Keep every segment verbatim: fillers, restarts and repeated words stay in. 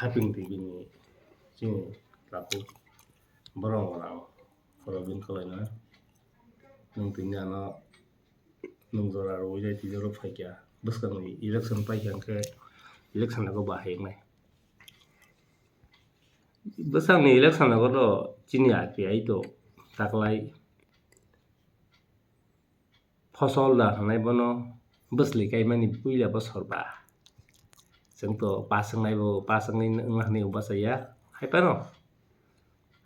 Haping twi bini chini laku borok rang khoro bin kolaina nwng tini ano nwng jora rwui jai twi jora phaikha bwskangni election paikha hwnkhe election nogo bahai wngnai. Bwskangni election nogo do chini R P I to taklai. Fosol da hwnai bono bwsli kaimani puila bosor ba. Chwng to pass wngnai bo, pass wngwi wngna hwnwi bo bachaya. Hai phano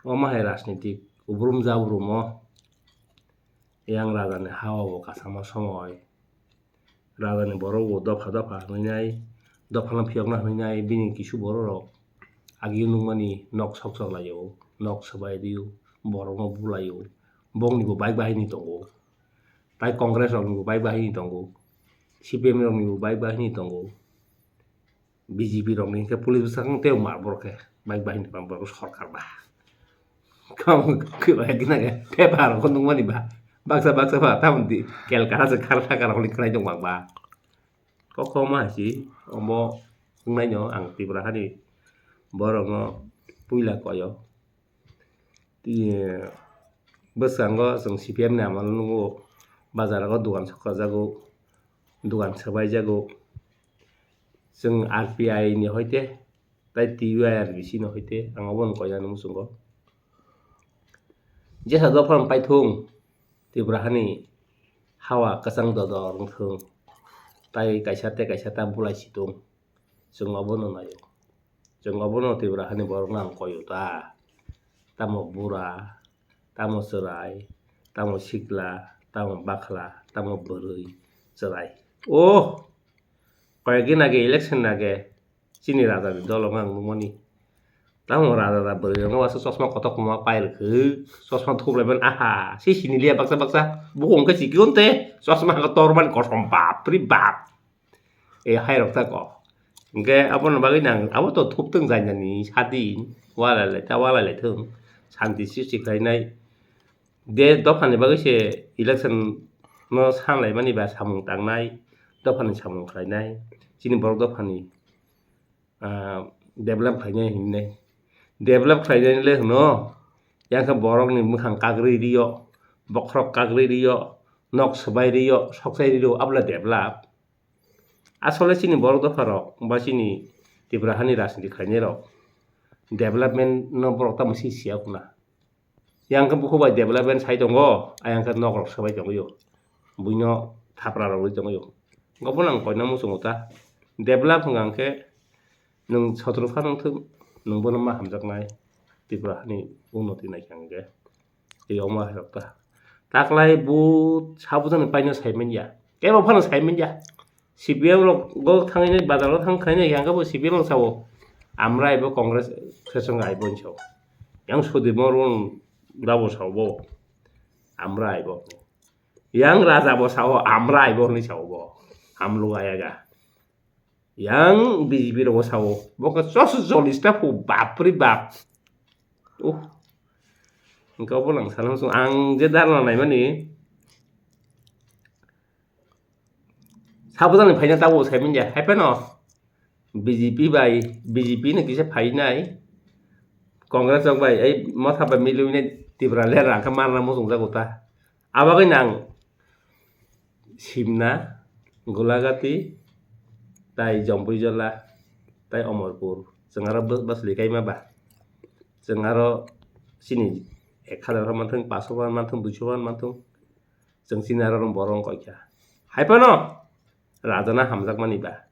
omo hai rajnitik ubrum jabrum o yang raja ni ha o bo kasama somoi. Raja ni borok bo dopha dopha hwnwi nai, dopha no phiyokna hwnwi nai, bini kisu borok rok agio nukmani nok sok sok lai o, nok swbai rio, borok no bulai o, bongni bo bike bahini tongo. Tai Congress rokni bo bike bahini tongo, C P M rokni bo bike bahini tongo, B J P rokni hwnkhe police bwsakang tei mar borok khe bike bahini tongma borok sorkar ba. Kamu khe bai gina khe paper rok nukmani ba baksa baksa ba tamoni kelkara se khar thaka rokni khwnai tong ba. Kok kok ma hai si omo wngnai no ang Tripura hani borok no puila koyo. Tini bwskango chwng C P M ni amalo nukgo, bazar o dogan sokha jago, dogan swbai jago. Chwng R P I ni hoite tai T U I R B C ni hoite ang obo no koinani muchungo. Jesa dophano paithung Tripura hani hawa kwchang dodor wngthung, tai kaisa tei kaisa ta bulai situng, chwng obo no naio. Chwng obono Tripura hani borokno ang koyo ta. Tamo bura, tamo chwrai, tamo sikla, tamo bakhla, tamo bwrwi chwrai. Oh! Koyekdin age election age chini raja ni dolo ang nukmani. Tamo raja da bwrwi rokno waisa chosma kotor kwma pai rwkhe, chosma thup lai mani aha, se sini liya baksa baksa, bukhuk hwnkhe sikon te, chosma hwnkhe tor mani kosom bapri bap. E hai rok ta ko. Hwnkhe abono bagwi nang abo to thuptung jainani sadi walai lai ta walai lai thung. Santi srishti khlainai. De dophani bagwi se election no sanlaimani ba samung tangnai. Dophani samung khlainai. Chini borok dophani, ah, develop khlainai hinwi nai. Develop khlainai le hwno. Yang khe borokni mwkhang kakrwi rio. Bokhorok kakrwi rio. Nok swbai rio. Soksai rio. Abla develop. Asole chini borok dopha rok ba chini Tripura hani rajniti khlainai rok development no borok tamo si siya khuna. Yang khe bukhuk bai development sai tongo, ayang khe nok rok swbai tongwi o. Buino thapra rogwi tongwi o. Obo no ang koina muchungo ta. Develop hwnkha hwnkhe nwng sotro phan wngthwng, nwng bono ma hamjaknai Tripura hani unnoti naikha hwnkhe. Tei omo hai rok ta. Taklai bo sabujani paino sai manya. Kebo phano sai manya. C P M rok go thangwi bazar o thang khainai yang bo C P M rok sao. Amra aibo Congress session aibo hinwi sao. Yang Sudimor un dabo sao bo. Amra aibo. Yang Raja bo sao amra aibo hinwi sao bo. Amlo ayaga. Yang B J P rokbo sao, bo khe chos jolis ta phu, bapri bap. Uh. Hwnkhe obo lang sana muchung ang je dharna naimani. Sabujani phaina tabuk sai manya, hai phano B J P bai, B J P ni kisa phainai. Congress rok bai, ei motha bai milwi nai Tipra lera khe marna muchung jago ta. Abagwi nang Simna, Golagati, tai Jompuijola, tai Omorpur. Chwng aro bw-, bwsli kaima ba. Chwng aro chini ek hazar phan manthung, paanch sho phan manthung, dui sho phan manthung. Chwng chini aro borok wng koi kha. Hai phano Rajana hamjakmani ba.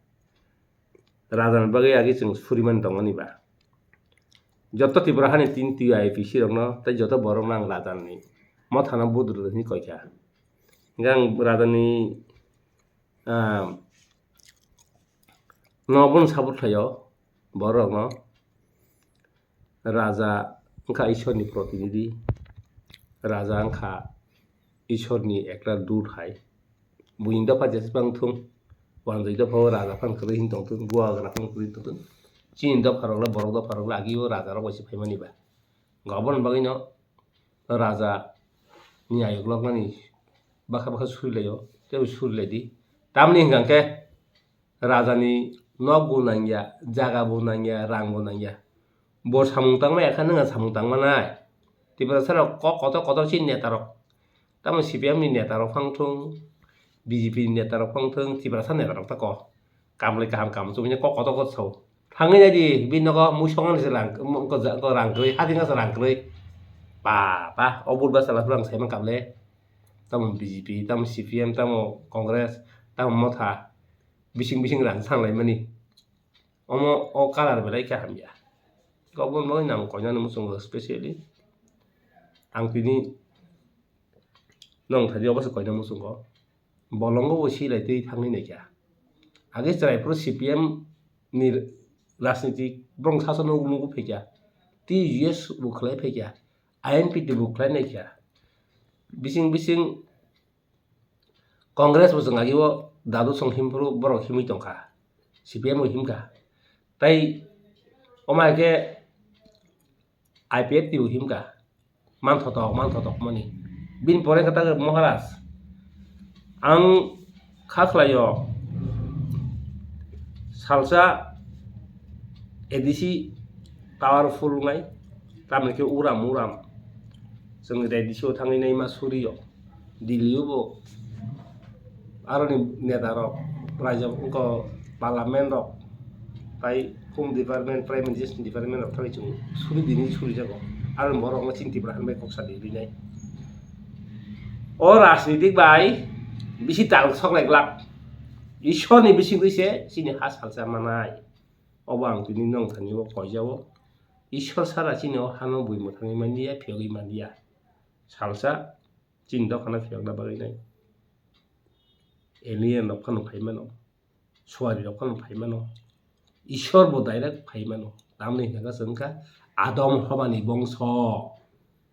Rajani bagwi agi chwng surimani tongmani ba. Joto Tripura hani tin T I P C rokno tei joto borokno ang Rajani mothano budrwdi hinwi koi kha. Hingkhe ang Rajani, ah, no bono support khlaio borokno. Raja wngkha Ishorni protinidhi, Raja wngkha Ishorni ekta dut hai. Buini dopha jeswk wngthung, wanjwi dopha o Raja phano kwrwi hinwi tongthung, Bubagra phano kwrwi tongthung. Chini dopha rok le, borok dopha rok le agi o Raja rok bai se phaimani ba. Hwnkhe aboni bagwi no Raja ni ayuk loknani bakha bakha surilaio, tei bo surilaidi. Tamni hwnkha khe Rajani Nok bo nangya, jaga bo nangya, rang bo nangya. Bo samung tangma ya kha, nwng samung tangma nai. Tiprasa rok kok kotor kotor chini neta rok. Tamo C P M ni neta rok phang thung, B J P ni neta rok phang thung, Tiprasa neta rok ta ko. Kamlai kaham kam chumui kok kotor kotor sao. Thangwi nai di, bini nogo mui songani se rang, ko ja-, ko rang kwrwi, hadinga se rang kwrwi. Pa, pa, o but bwsala phwrang saimang kable. Tamo B J P, tamo C P M, tamo Congress, tamo Motha. Bising bising rang sanglai mani. Omo o colour belai khe hamya. Kok bo nai nang koinani muchungo specially. Ang tini nong thani obo se koina muchungo. Bolongo bo silai twi thangwi naikha. Age chwrai phuru C P M ni rajniti borok sasono nugwi phaikha. T U S bo khlai phaikha. I N P T bo khlai naikha. Bising bising Congress bo chwng agio dadu song himphuru borok himwi tongkha, C P M bo himkha. Tai omo hai khe I P F T bo himkha, manthotok manthotok mani. Bini pore khe ta Maharaj, ang kha khlaio salsa A D C powerful wngnai, tamni khe uram uram chwng A D C o thangwi naima surio. Delhi o bo aroni neta rok, raijak wngkha parliament rok, tai home department, prime minister department rok thangwi chwng suri dini suri jago. Aroni borok no chini Tipra han bai kok sa di rinai. O rajnitik bai bisi tal sok lai glak. Ishwar ni bising twi se chini ha salsa manai. Obo ang tini nong thani o koijao. Ishwar sara chini o hano bui mwthangwi manliya, phiyogwi manliya. Salsa chini dophano phiyokna bagwi nai. Alien rok phano phai mano, suari rok phano phai mano, Ishwar bo direct phai mano. Tamni hwnka khe chwng kha Adam Hobani bongso.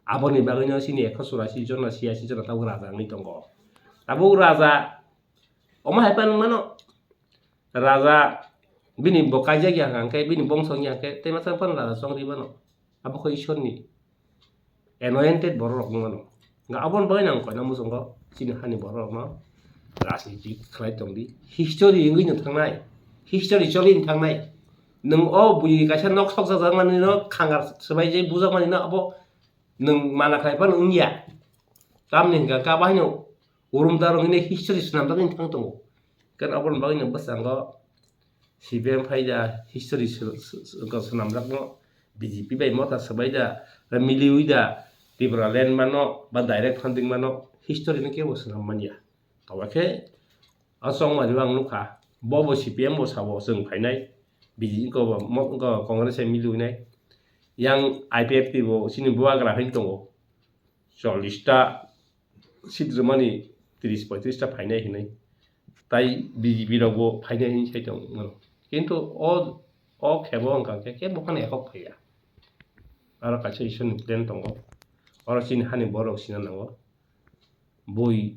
Aboni bagwino chini ekho churasi jona, siyasi jona tabuk raja wngwi tongo. Tabuk raja omo hai phano mano, raja bini bo kaijak ya hwnkhe, bini bongso wngya hwnkhe, tei masa phano raja chongri mano. Abo khe Ishwarni anointed borok rok wngmano. Hwnkhe aboni bagwi nang koina muchungo chini hani borok rokno rajniti khlai tongdi. History wngwi no thangnai, history choli no thangnai. Nwng o bui kaisa nok sok jak jak manwi no khangar swbai je bujak manwi no abo nwng mana khlai phano wngya. Tamni hwnkha khe abo haino urum darok hwnwi history swnamjak wngwi thang tongo. Hwnkhe aboni bagwi no bwskango C P M phai da history sw-, sw-, sw-, swnamjakno, B J P bai motha swbai da, miliwi da, Tipraland mano ba direct funding mano history no kebo swnam manya. Tobokhe o chongmani o ang nukha, bobo C P M bo sabo chwng phainai, B J P ko bo mo-, ko Congress hai miliwi nai, yang I P F T bo chini bubagra hai tongo, chollish ta seat rwmani tris poitris ta phainai hinwi, tai B J P rokbo phainai hinwi sai tongmano. Kintu o, o khebo wngkha khe, khe bophano ekhok phaiya. Aro kaisa Ishwarni plan tongo. Oro chini hani borok sina nango. Bui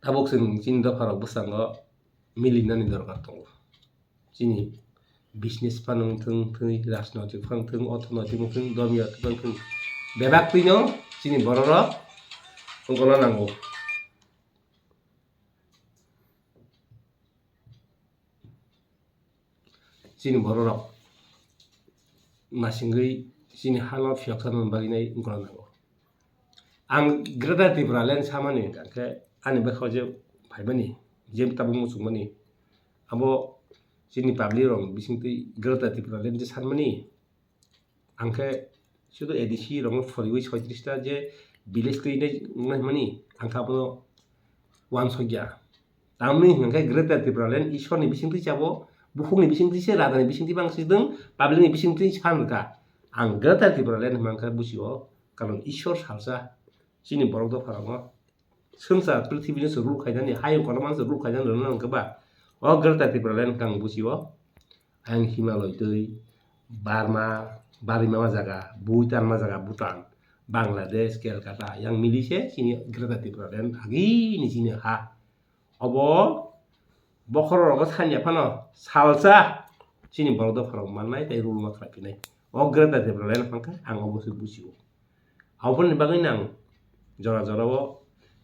tabuk chwng chini dopharok bwskango milinani dorkar tongo. Chini business phano wngthung, thung, rajnoitik phano wngthung, orthonoitik wngthung, dhormiyo phano wngthung, bebak twino chini bororok wngkona nango. Chini bororok nasingwi chini hano phiyok sanani bagwi nai wngkona nango. Ang Greater Tipraland samani hwnkha khe ani bwkhao je phaimani, je tabuk muchungmani, abo chini public rokni bisingtwi Greater Tipraland je sanmani, ang khe sudu A D C rokno phoriwi soitrista je village twi nai wngnai hwnmani, ang khe abono uansukya. Tamni hwnkha khe Greater Tipraland Ishwarni bisingtwi chabo, bukhukni bisingtwi se, rajani bisingtwi bang se, publicni bisingtwi san rwkha. Ang Greater Tipraland hwnka khe buchio, karon Ishwar salsa chini borok dopharokno swngchar prithibino se rule khainani, hayung kotormano se rule khainani rwna nangkhe ba, o Greater Tipraland hwnka ang buchio. Ayang Himalaya twi, Burma, Burma jaga, Bhutan ma jaga, Bhutan, Bangladesh, Kolkata, yang mili se chini Greater Tipraland agini chini ha. Obo bokhorok rogo sanya phano salsa chini borok dopharok mannai tei rule ma khlai phinai. O Greater Tipraland hwnka ang obo se buchio. Aboni bagwi nang jora jora o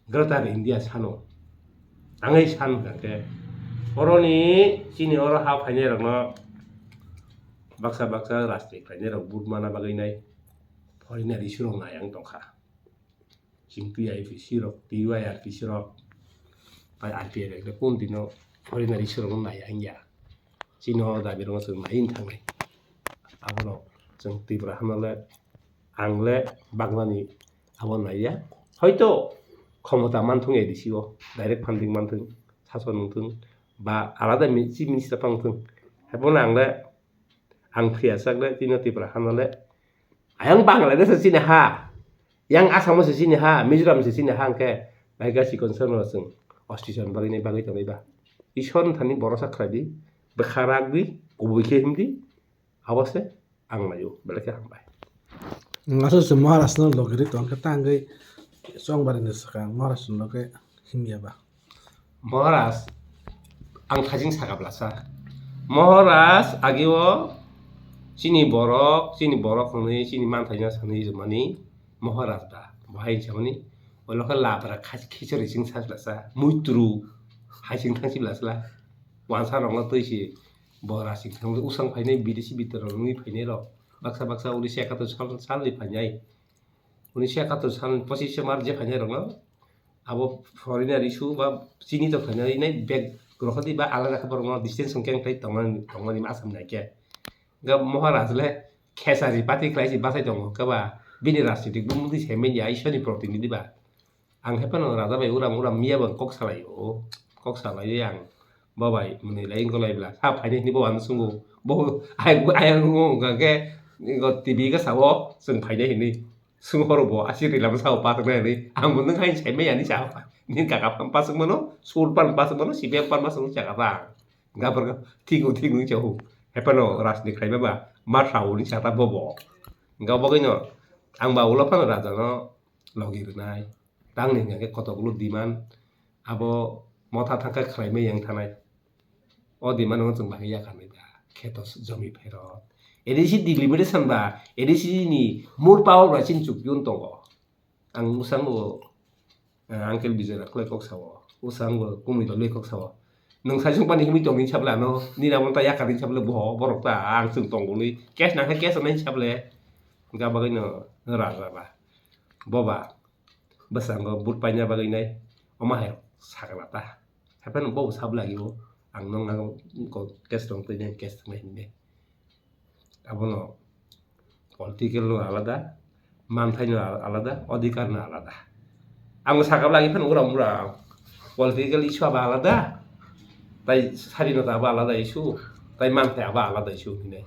Greater India sano. Tangwi san hwnkha khe Oroni chini oro ha phainairokno baksa baksa rajnik phainairok vote mana bagwi nai foreigner issue rok nai ang tongkha. Chwng T I P C rok, T Y R P C rok, bai R P F rok le kun dino foreigner issue rok nai ang ya. Chini o dabi rok chwng nai wng thangnai. Abono chwng Tripura hano le ang le Banglani abo naiya. Hoito khomota manthung A D C o, direct funding manthung, sason wngthung, ba alada mi-, chief minister phang wngthung. Haiphano ang le, ang phiya sak le, tino Tripura hano le. Ayang Bangladesh se chini ha, yang Assam se chini ha, Mizoram se chini ha, hwnkhe bai gasi concern no chwng ostisan bagwi nai bagwi tongnai ba. Ishwar thani borosa khlai di, bwkha rak di, kubui khe him di, abo se ang naio, belai khe hambai. Aswk se Maharaj no logi ri tong khe ta hwnkhe chongbari ni swkang Maharaj no khe himya ba. Maharaj, ang khajing saka blasa. Maharaj, agi o chini borok, chini borok hwnwi, chini manthai no sanwi rwmani Maharaj ba. Bo hai samani, olo khe labra khach-, khichari sing sa blasa, muitru hai sing thang si blasa la. Wansa rok no twi si bora sing thang usang phainai bidesi bitor rok nwi phainai rok. Baksa baksa unisho ekatur sal, salni phainai. Unisho ekatur sal pochishe March je phainai rok no. Abo foreigner issue ba chini to khainai nai bag rohordi ba alada khe borok no distance hwnkhe wngkhai tongmani, tongmani ma asam nai khe. Ga Maharaj le khesari party khlai si bachai tongo khe ba bini rajnitik bumung di saiman ya Ishwar ni protinidhi ba. Ang haiphano raja bai uram uram miya bo kok salai o, kok salai ang bo bai mwnwi lai wngkha lai bla sa phaini hini bo ano sungo bo ayang ayang wngkha khe T V khe sao chwng phainai hini. Sung horo bo asi rila bwsa o pathak nai hinwi. Ang bo nwng hai sai maya ni cha. Nini kaka phan pasuk mano, sur pan pasuk mano, C P M pan pasuk mano chaka ta. Gabor ga thik o thik nung cha hu. Hepano rajni khlai ba ba. Ma sa o ni cha ta bo bo. Ga bo gino. Ang ba ulo phano raja no logi rwnai. Tang ni hingke kotok ulo demand. Abo motha thangkha khlai maya yang thanai. O demand no chwng bahai ya kha nai da. Kheto jomi pherot. A D C delimitation ba, A D C ni more power ba chini chukpiyun tongo. Ang bwskango, eh, Uncle Bijoy rok khlai kok sao. Bwskango Kumui rok khlai kok sao. Nwng sai sung pani himui tongni sabla ano, nini abo ta yakar ni sabla bo, borok ta ang chwng tongoni. Case nang khe case nang sabla. Ga bagwi no raja ba. Boba. Bwskango but paina bagwi nai. Omo hai sakla ta. Hapheno bo sab lagi o, ang no ang ko case tong twi nang case tong nai hinwi. Abono political no alada, manthai no al-, alada, odhikar no alada. Ang sakha lagi phano ura mura political issue aba alada, tai sari no aba alada issue, tai manthai aba alada issue hinwi.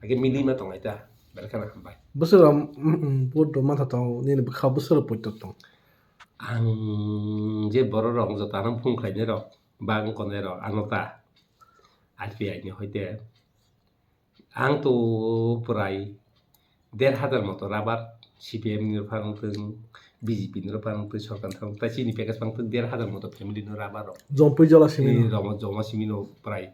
Age mili ma tong ai ta, belai kheno hambai. Bwswk rom, mm, mm, vote rw mantha tong, nini bwkha bwswk rw poito tong. Ang je borok rok joto ano phung khlainai rok. Bang konai rok ano ta R P I ni hoite ang to prai der hajar moto rabar C P M ni rok phang tong, B J P ni rok phang tong, sorkar thang tai chini package phang tong der hajar moto family no rabar rok. Jompui jola simi no. Roma joma simi no prai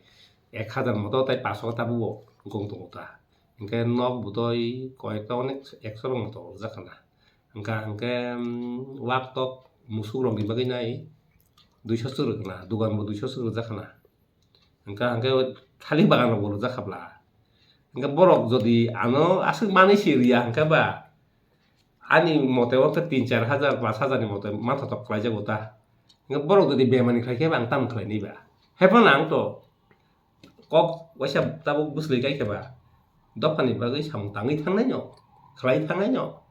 ek hajar moto tai paso tabu bo gong tongo ta. Hingke nok budoi koyekta onek ekso rok moto jak kana. Hingka hingke, mm, wak tok musuk rok ni bagwi nai duiso chwrwk kana, dugan bo duiso chwrwk jak kana. Hingka hingke thalik bagan rok bo rwjak kha bla. Hingke borok jodi ano aswk manwi se riya hingke ba, ani mote o khe tin char hajar, pash hajar ni mote mantha tok khlai jago ta. Hingke borok jodi bemani khlai khe ba ang tamo khlai nai ba. Haiphano ang to kok waisa tabuk bwswlwi kai khe ba. Dophani bagwi samung tangwi thangnai no, khlai thangnai no.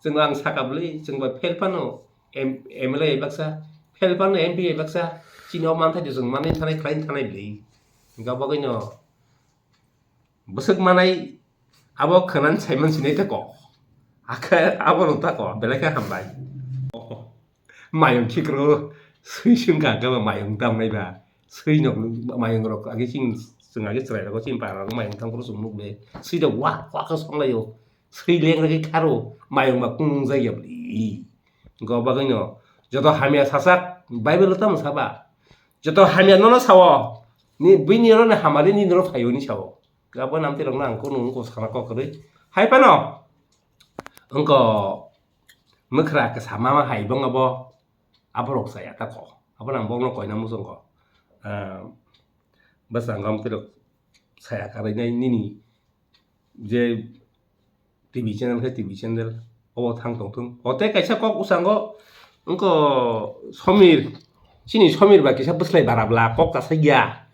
Chwng ang saka bwlwi, chwng bai fail phano M-, M L A bai baksa, fail phano M P bai baksa, chini o manthai de chwng manwi thanai, khlai thanai bwlwi. Hingke bagwi no bwswk manai abo khwnani saiman sinai tako. Akhe abo no tako, belai khe hambai. Mayung khikrw swi swngkha hwnkhe bo mayung tamnai ba. Swi nok mayung rok age chini chwng age chwrai rogo chini para rogo mayung tang phuru chwng nuk le. Swi rok wah wah khe song laio. Swi leng rwgwi kharo mayung ba kung nung jak ya bwlwi. Go bagwi no joto hamya sasak Bible o tamo saba. Joto hamya nono sao. Ni bini oro ni hamari ni noro phaio ni sao. Abo namti rok no ang kunu wngkha sana kok kwrwi. Hai phano. Wngkha mwkhra kwsa mama hai bong abo, abo rok chaya ta kho. Abo nang bong no koina muchung kho. Ah, Bwskango amtwirok saya karwi nai nini je T V channel khe T V channel obo thang tong thung. O tei kaisa kok bwskango wngkha Somir, chini Somir ba kisa bwslai bara bla kok kasai ya.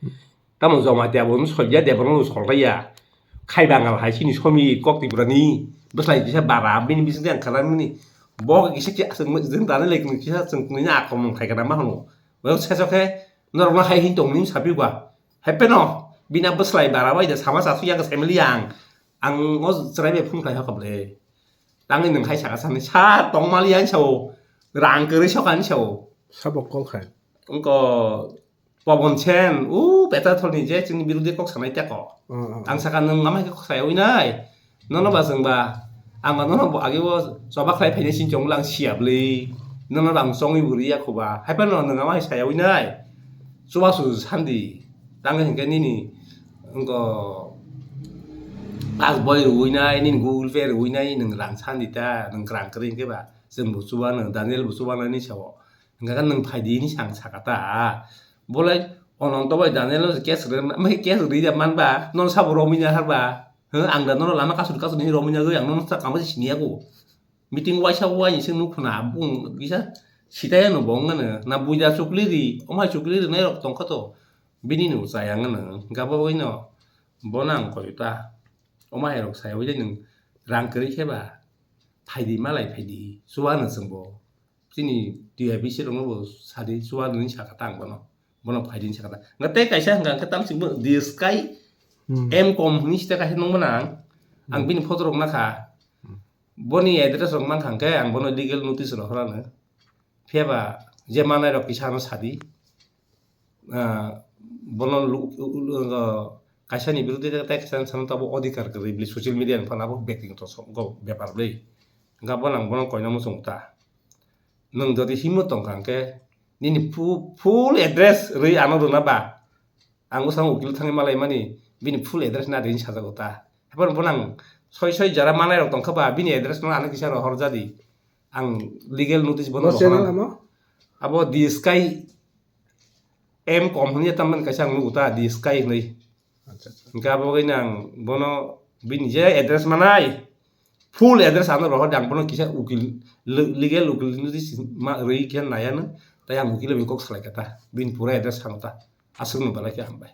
Tamo Jamatia bo wng solya, Debbarma bo solraiya. Khai Bangal hai chini Somir kok Tripura ni bwslai kisa bara bini bising ang khalang mani. Bo kisa kisa chwng jeng dani lai kisa chwng tini akhomong khai kana ma hano. Bo sesok khe norok no hai hin tong ni sapi ba. Hepeno bina bwslai bara bai da sama sasu yang sai mali yang. Ang o chwrai bai phone khai hakap le. Tangni nang khai saka sani sa tong mali yang sao. Rang kwrwi sokan sao. Sabo kol khai. Wngko Pabon Sen, u Peta Tholni je chini birodhi kok sanai teko. Oh, oh, Ang oh. Saka nwng amai kok saya winai. Nono ba chwng ba, ang ba nono bo age bo choba khlai phaini sin chong lang siya bli. Nono ba ang chongwi buri ya kho ba. Hai phano nwng amai saya winai. Chuba su sandi. Tang hingke nini wngko pas boy rwinai, nini Google Pay rwinai, nwng rang sandi ta, nwng rang kwrwi hingke ba. Chwng bo chuba nwng, Daniel bo chuba nani sao. Hingke nwng phaidi ni sang saka ta. Bolai Ononto bai Daniel no case rwna, mai case rwi da man ba, nono sabo romwi na har ba. Huh, ang da nono lama kasur kasur ni romwi na gwi ang nono sa kamo sini ya go. Meeting waisa wai se nuk khna bung kisa sitai no bong ngano. Na buida chukli ri, omai chukli ri nai rok tong kha to. Bini no chaya ngano. Gabo bai no bo nang koi ta. Omai rok sai wi nwng rang kwrwi khe ba. Phaidi malai phaidi. Chuba no chwng bo. Chini T I B C rokno bo sadi chuba nini saka ta ang bono. Bono phaidi ni saka ta. Nga tei kaisa hwnkha hwnkhe tam singbo the sky Hmm. M com hwnwi sita kaisa nungmana ang. Ang Hmm. Bini photo rok nakha. Hmm. Boni address rok mankha hwnkhe ang bono legal notice rok horano. Phiya ba je manai rok kisa ano sadi. Ah, bono lu-, lu-, lu-, kaisa ni birodhi tei kaisa ni sano tabo odhikar kwrwi bli social media ni phano abo bektigoto so-, go bepar bli. Hwnkha bono ang bono koina muchung ta. Nwng jodi himwi tongkha hwnkhe nini fu-, full address rwi ano rwna ba. Ang bwskango ukil thangwi malaimani bini full address na rini sajago ta. Haphano bono ang soi soi jora manai rok tongkha ba bini address no ano kisa rohor jadi. Ang legal notice bono Bo channel rohorna. Amo? Abo the sky M com hwnwi tamani kaisa ang nugo ta, the sky hwnwi. Acha, acha. Hwnkhe abo bagwi nang bono bini je address manai, full address ano rohor di, ang bono kisa ukil, le-, legal ukil notice ma rwi khe naiya nw, tai ang ukil bai kok salai kha ta, bini pura address ano ta, aswk no belai khe hambai.